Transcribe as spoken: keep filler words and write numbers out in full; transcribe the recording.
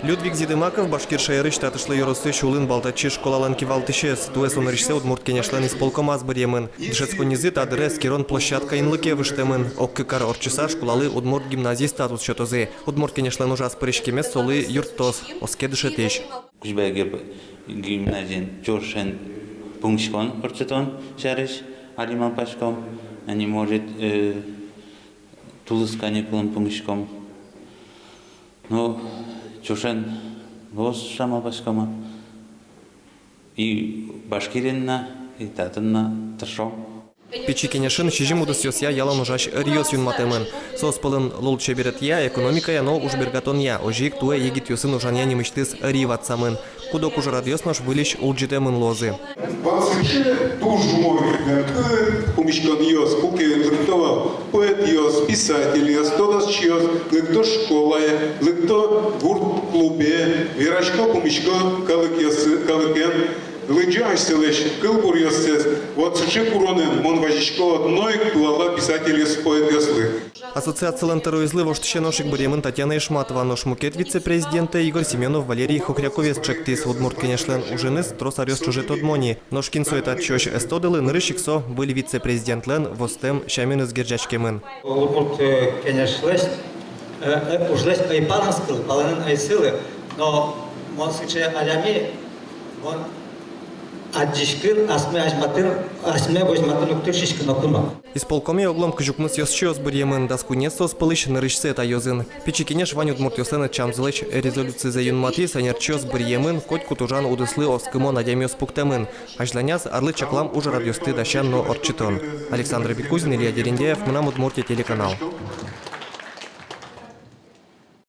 Людвиг Зидымаков Башкир шаерысь Татышлы ёросысь Улын Балтачи школалэн кивалтӥсез. Туэ со нырысьсэ Удмурт Кенешлэн исполкомаз быръемын. Дышетсконнизы та дыре эскерон площадка инлыке выжтэмын. Ог кык ар ортчыса школалы удмурт гимназия статус сётозы. Удмурт Кенешлэн ужаз пыриськемез солы юрттоз, оске дышетӥсь. Кузебай Герд гимназиен ӵошен пумиськон ортчытон сярысь али малпаськом. Али, может, э, тулыс каникулын пумиськом. Но ӵошен луоз шуса малпаськом. И Башкириын но, и татын но тыршом. Пичи Кенешын сизьым удысъёсъя ялан ужась ӧриос юнматэмын. Соос пӧлын лулчеберетъя, экономикая но ужбергатонъя, озьы ик туэ егитъёсын ужанъя нимысьтыз ӧри ватсамын. Куд-ог ужрадъёс нош выльысь улӟытэмын луозы. Вал сыӵе туж умой, э, пумиськонъёс, куке лыкто вал поэтъёс, писательёс, тодосчиос, лыкто школае, лыкто гурт клубе, верасько, пумисько калыкъёсы-, калыкен. Лыдӟо асьсэлэсь кылбуръёссэс. Вот сыӵе куронэн мон вазисько одно ик туала писательёс, поэтъёслы. Ассоциацилэн тӧроезлы воштӥсе нош ик быръемын Татьяна Ишматова, нош мукет вице-президентэ Игорь Семёнов Валерий Хохряковез ӵектӥз. Удмурт Кенешлэн уженыз трос аръёс ӵоже тодмо ни. Нош кин сое татчыозь ӧз тодылы, нырысь ик со выль вице-президентлэн востэм сяменыз герӟаськемын. Удмурт, э, Кенешлэсь, э, э, ужлэсь ӧй палэнскылы, палэнын ӧй сылы, но мон сыӵе адями, мон адӟиськын, асме азьматын, асме возьматын уг тыршиськы но куно. Исполкоме оглом кызь укмыс ёзчиос быръемын, дас куинез соос пӧлысь нырысьсэ та ёзын. Пичи Кенеш вань удмуртъёслэн ӧтчамзылэсь резолюцизэ юнматӥз, ӧнерчиос быръемын, котькуд ужан удыслы оскымон адямиос пуктэмын. Азьланяз арлы чаклам ужрадъёсты дасян но ортчытон. Александр Бекузин, Илья Дерендяев, «Мынам Удмуртие» телеканал.